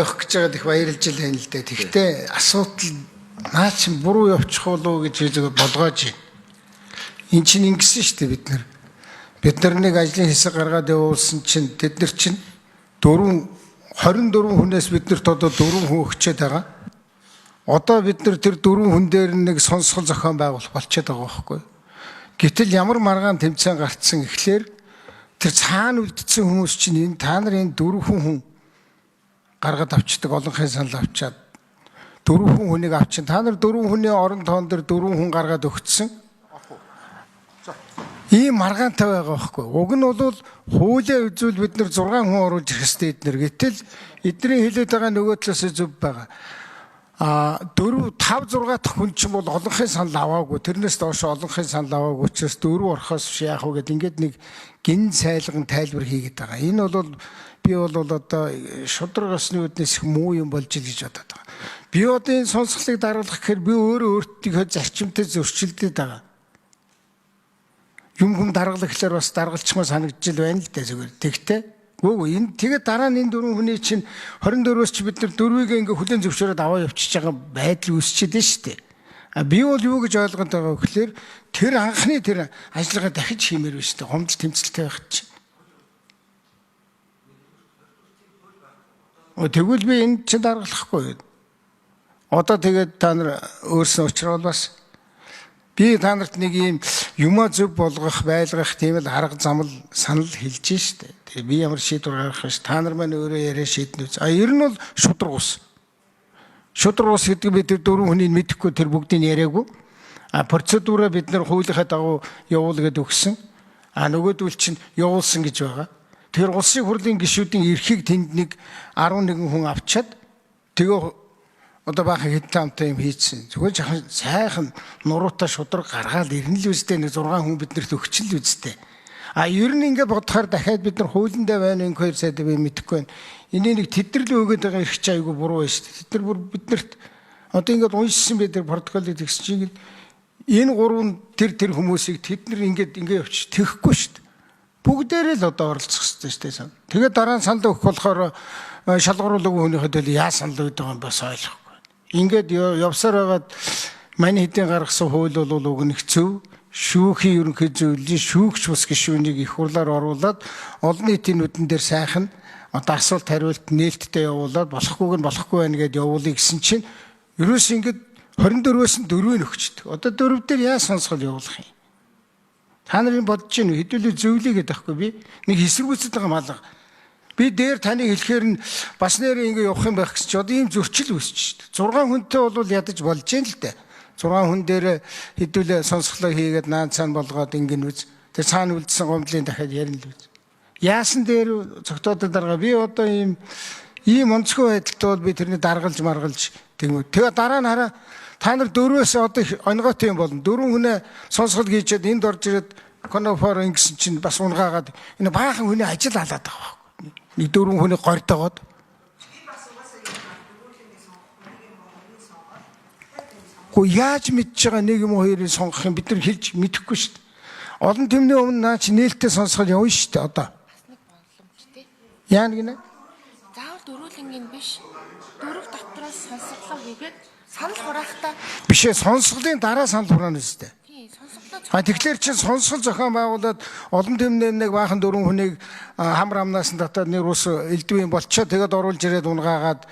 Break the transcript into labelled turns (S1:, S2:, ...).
S1: Явах гэж байгаад их баярлж байна л дээ. Тэгэхдээ асуудал наа чин буруу явчих болов уу гэж зүгээр болгоож байна. Эн чинь ингэсэн шүү дээ бид нар. Бид нар нэг ажлын хэсэг гаргаад явуулсан чинь тэд нар чинь 4 24 хүнээс бид нарт одоо 4 хүн өгчээд байгаа. Одоо бид нар тэр 4 хүн дээр нэг сонсгол зохион байгуулах болчиход байгаа байхгүй юу? Гэтэл ямар маргаан тэмцээн гарцсан ихлээр тэр цаана үлдсэн хүмүүс чинь энэ та нарын 4 хүн гаргаад авчдаг олонхын санал авчаад 4 хүнийг авчин. Та нар 4 хүний орон тоон дээр 4 хүн гаргаад өгцсөн. Ийм маргаантай байгаа байхгүй. Уг нь бол хуулиа үзвэл бид нар 6 хүн оруулж ирэх ёстой эднэр. Гэтэл эдний хэлээд байгаа нөгөө талаас зөв байгаа. А 4 5 6 дахь хүн чинь бол олонхын санал аваагүй. Тэрнээс доош олонхын санал аваагүй учраас 4 орохоос биш яах вэ гэд ингээд нэг гин сайлган тайлбар хийгээд байгаа. Энэ бол би бол одоо шудраг ёсны үүднээс их муу юм болж ил гэж бодоод байгаа. Би одоо энэ сонсголыг даруулах гэхээр би өөрөө өөртөө зарчимтай зөрчилдөд байгаа. Юм хүм даргалах гэхээр бас даргалчмаа санагдчихл байна л дээ зүгээр. Тэгтээ үгүй энэ тэгээд дараа нь энэ дөрвөн хүний чинь 24-өөс чи бид нар дөрвийг ингээ хүлэн зөвшөөрөөд аваа явчихж байгаа байдал үүсчихэд нь шүү дээ. А би бол юу гэж ойлгоод байгаа вэ гэхээр тэр анхны тэр ажиллагаа дахиж хиймээр байна шүү дээ. Гомдол тэмцэлтэй байх чинь. Тэгвэл би энэ чинь даргалахгүй. Одоо тэгээд та нар өөрснөө учрал бас би та нарт нэг ийм юмаа зөв болгох, байлгах тийм л арга замал санал хэлж штэ. Тэгээ би ямар шийдвэр гаргах вэ? Та нар маань өөрөө яриа шийднэ үз. А ер нь бол шудраг ус. Шудраг ус гэдэг би тэр дөрвөн хүнийг мэдэхгүй тэр бүгдийг яриаггүй. А процедураа бид нар хуулийнхаа дагуу явуул гэд өгсөн. А нөгөөдөл чинь явуулсан гэж байгаа. Тэгэхээр улсын хурлын гишүүдийн эрхийг тэнд нэг 11 хүн авчаад тэгээ одоо баахан хэдэн амтай юм хийцэн. Зүгээр жахан сайхан нуруутай шудраг гаргаал ирнэ л үстэй нэг 6 хүн биднэрт өгчин л үстэй. А ер нь ингэ бодохоор дахиад бид нар хуулиндаа байна энэ хоёр сайд би мэдэхгүй байна. Энийг нэг тэдэрлээ өгöd байгаа эрх чи айгүй буруу байна шүү дээ. Тэд нар бүр биднэрт одоо ингээд уншсан бид нар протоколыг тэгсэн чинь ингээд энэ гурван тэр хүмүүсийг тэд нар ингээд ингэ явчих тэхгүй шүү дээ. Бүгдээрээ л одоо оролцох хэрэгтэй шүү дээ. Тэгээд дараа нь санал өгөх болохоор шалгаруулаагүй хүнийхээ төлөө яа санал өгдөг юм бас ойлгохгүй. Ингээд явсаар байгаад маний хэдийн гаргасан хууль бол уг нь хэцүү. Шүүхийн ерөнхий зөвлөлийн шүүгч бус гишүүнийг их хурлаар оруулаад олон нийтийн нүдэн дээр сайхан одоо асуулт хариулт нээлттэй явуулаад болохгүйг нь болохгүй байна гэдээ явуулъя гэсэн чинь ерөөс ингээд 24-өөс нь 4-ийг өгчдөг. Одоо 4 дээр яа сонсгол явуулах юм? Та нарын бодож гин хэдүүлээ зөвлөе гэдэг байхгүй би нэг эсэргүүцэж байгаа малга. Би дээр таны хэлэхээр нь бас нэрээ ингэ явах юм байх гэсэн чи одоо ийм зөрчил үүсэж шít. 6 хүнтэй бол ядаж болж гин л дээ. 6 хүн дээр хэдүүлээ сонсголоо хийгээд наан цаан болгоод ингэн үз. Тэр цаана үлдсэн гомдлын дахиад ярина л үз. Яасан дээр цогтоодод дарга би одоо ийм онцгой байдалтай бол би тэрний даргалж маргалж тэгмүү. Тэгээ дараа нь хараа та нар дөрвөөс одоо онгойтой юм болно. Дөрвөн хүнээ сонсгол хийчихэд энд орж ирээд конофор ингэсэн чинь бас унгаагаад энэ баахан хүний ажил алаад байгаа байхгүй. Нэг дөрвөн хүний горьдоогоод. Гэхдээ яаж мэдж байгаа нэг юм хоёрыг сонгох юм бид нар хэлж мэдэхгүй шүү дээ. Олон түмний өмнө наа чи нээлттэй сонсгол явна шүү дээ одоо.
S2: Бас нэг боломжтой.
S1: Яа гинэ?
S2: Заавал дөрвөлнгийн биш. Дөрөв дотроос сонсголоо хийгээд санал хураахтаа
S1: Биш ээ, сонсголын дараа санал хураана үстэй.
S2: тий сонсголоо
S1: А тэгэхээр чи сонсгол зохион байгуулад олон түмний нэг баахан дөрвөн хүнийг хамар амнаас нь татаад нэр ус элдвийн болчоо тэгээд оруулж ирээд унгаагаад